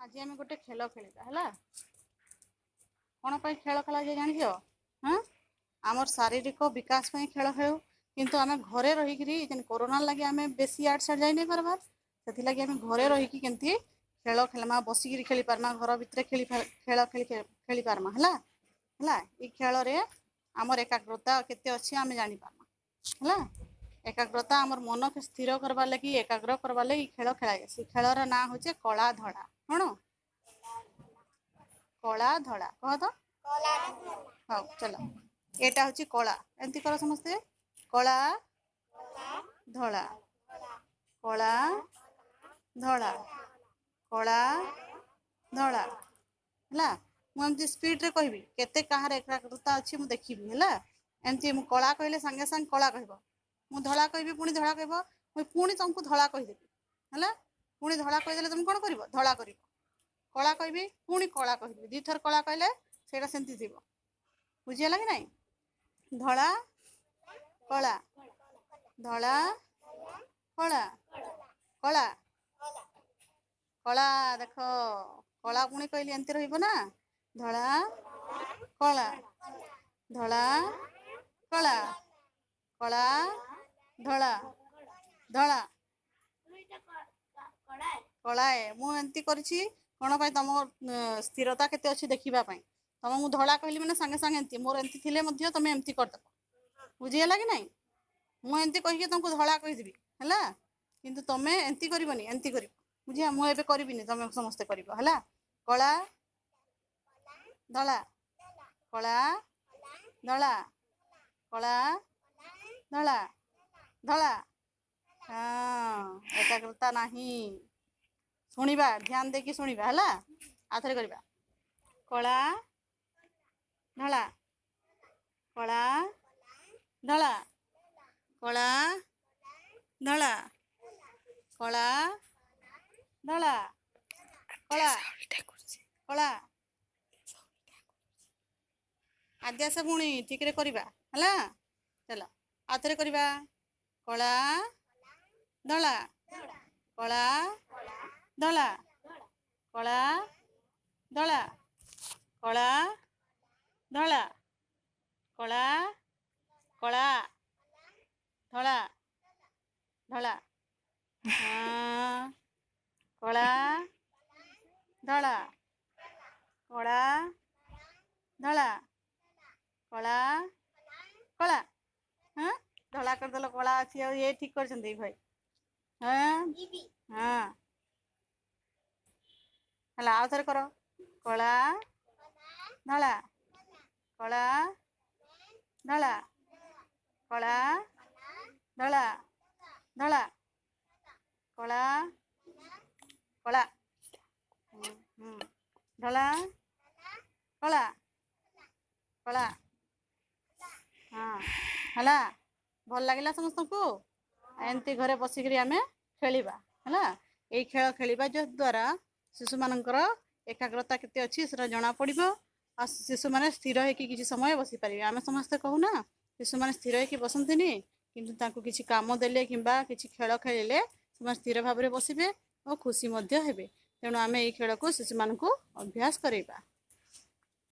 ଆଜି ଆମେ ଗୋଟେ ଖେଳ ଖେଳିବା, ହେଲା। କ'ଣ ପାଇଁ ଖେଳ ଖେଳାଯାଏ ଜାଣିଛ? ହଁ, ଆମର ଶାରୀରିକ ବିକାଶ ପାଇଁ ଖେଳ ଖେଳୁ। କିନ୍ତୁ ଆମେ ଘରେ ରହିକିରି ଯେନ୍ କରୋନା ଲାଗି ଆମେ ବେଶୀ ଇଆଡ଼େ ସିଆଡ଼େ ଯାଇ ନାଇଁ ପାରବାର୍, ସେଥିଲାଗି ଆମେ ଘରେ ରହିକି କେମିତି ଖେଳ ଖେଳମା, ବସିକିରି ଖେଳି ପାରମା, ଘର ଭିତରେ ଖେଳି ଖେଳ ଖେଳି ଖେଳି ପାରମା, ହେଲା। ହେଲା, ଏଇ ଖେଳରେ ଆମର ଏକାଗ୍ରତା କେତେ ଅଛି ଆମେ ଜାଣିପାରମା, ହେଲା। ଏକାଗ୍ରତା ଆମର ମନକେ ସ୍ଥିର କରବାର୍ ଲାଗି, ଏକାଗ୍ର କରବାର୍ ଲାଗି ଏଇ ଖେଳ ଖେଳା ଯାଏସି। ଖେଳର ନାଁ ହଉଛେ କଳା ଧଳା। କ'ଣ କଳା ଧଳା କହ ତ? ହଉ ଚାଲ, ଏଇଟା ହଉଛି କଳା। ଏମିତି କର ସମସ୍ତେ। କଳା ଧଳା, କଳା ଧଳା, କଳା ଧଳା। ହେଲା, ମୁଁ ଏମିତି ସ୍ପିଡରେ କହିବି, କେତେ କାହାର ଏକାଗ୍ରତା ଅଛି ମୁଁ ଦେଖିବି, ହେଲା। ଏମିତି ମୁଁ କଳା କହିଲେ ସାଙ୍ଗେ ସାଙ୍ଗେ କଳା କହିବ। ମୁଁ ଧଳା କହିବି, ପୁଣି ଧଳା କହିବ। ମୁଁ ପୁଣି ତମକୁ ଧଳା କହିଦେବି, ହେଲା। ପୁଣି ଧଳା କହିଦେଲେ ତମେ କ'ଣ କରିବ? ଧଳା କରିବ। କଳା କହିବି, ପୁଣି କଳା କହିବି। ଦୁଇଥର କଳା କହିଲେ ସେଇଟା ସେମିତି ଥିବ। ବୁଝିହେଲା କି ନାଇଁ? ଧଳା କଳା, ଧଳା କଳା, କଳା କଳା। ଦେଖ, କଳା ପୁଣି କହିଲି, ଏମିତି ରହିବ ନା? ଧଳା କଳା, ଧଳା କଳା, କଳା ଧଳା, ଧଳା କଳାଏ। ମୁଁ ଏମିତି କରିଛି କ'ଣ ପାଇଁ? ତମ ସ୍ଥିରତା କେତେ ଅଛି ଦେଖିବା ପାଇଁ। ତମ ମୁଁ ଧଳା କହିଲି ମାନେ ସାଙ୍ଗେ ସାଙ୍ଗେ ଏମିତି, ମୋର ଏମିତି ଥିଲେ ମଧ୍ୟ ତମେ ଏମିତି କରିଦେବ। ବୁଝିହେଲା କି ନାଇଁ? ମୁଁ ଏମିତି କହିକି ତମକୁ ଧଳା କହିଦେବି, ହେଲା। କିନ୍ତୁ ତମେ ଏମିତି କରିବନି, ଏମିତି କରିବ। ବୁଝିଲା? ମୁଁ ଏବେ କରିବିନି, ତମେ ସମସ୍ତେ କରିବ, ହେଲା। କଳା ଧଳା, କଳା ଧଳା, କଳା ଧଳା, ଧଳା। ହଁ, ଏକାଗ୍ରତା ନାହିଁ। ଶୁଣିବା, ଧ୍ୟାନ ଦେଇକି ଶୁଣିବା, ହେଲା। ଆଉଥରେ କରିବା। କଳା ଧଳା, କଳା ଧଳା, କଳା ଧଳା, କଳା ଧଳା, କଳା କଳା। ଆଦ୍ୟାସା, ପୁଣି ଠିକରେ କରିବା, ହେଲା। ଚାଲ, ଆଉଥରେ କରିବା। କଳା ଧଳା, କଳା ଧଳା, କଳା ଧଳା, କଳା ଧଳା, କଳା କଳା, ଧଳା ଧଳା। ହଁ, କଳା ଧଳା, କଳା ଧଳା, କଳା କଳା। ହଁ, ଧଳା କରିଦେଲ, କଳା ଅଛି। ଆଉ ଇଏ ଠିକ କରିଛନ୍ତି ଭାଇ। ହଁ ହଁ, ହେଲା, ଆଉ ଥରେ କର। କଳା ଧଳା, କଳା ଧଳା, କଳା ଧଳା, ଧଳା କଳା, କଳା, ଧଳା କଳା, କଳା। ହଁ, ହେଲା, ଭଲ ଲାଗିଲା ସମସ୍ତଙ୍କୁ? ଏମିତି ଘରେ ବସିକିରି ଆମେ ଖେଳିବା, ହେଲା। ଏଇ ଖେଳ ଖେଳିବା ଦ୍ୱାରା ଶିଶୁମାନଙ୍କର ଏକାଗ୍ରତା କେତେ ଅଛି ସେଟା ଜଣା ପଡ଼ିବ, ଆଉ ଶିଶୁମାନେ ସ୍ଥିର ହେଇକି କିଛି ସମୟ ବସିପାରିବେ। ଆମେ ସମସ୍ତେ କହୁନା ଶିଶୁମାନେ ସ୍ଥିର ହେଇକି ବସନ୍ତିନି, କିନ୍ତୁ ତାଙ୍କୁ କିଛି କାମ ଦେଲେ କିମ୍ବା କିଛି ଖେଳ ଖେଳିଲେ ସେମାନେ ସ୍ଥିର ଭାବରେ ବସିବେ ଓ ଖୁସି ମଧ୍ୟ ହେବେ। ତେଣୁ ଆମେ ଏଇ ଖେଳକୁ ଶିଶୁମାନଙ୍କୁ ଅଭ୍ୟାସ କରେଇବା।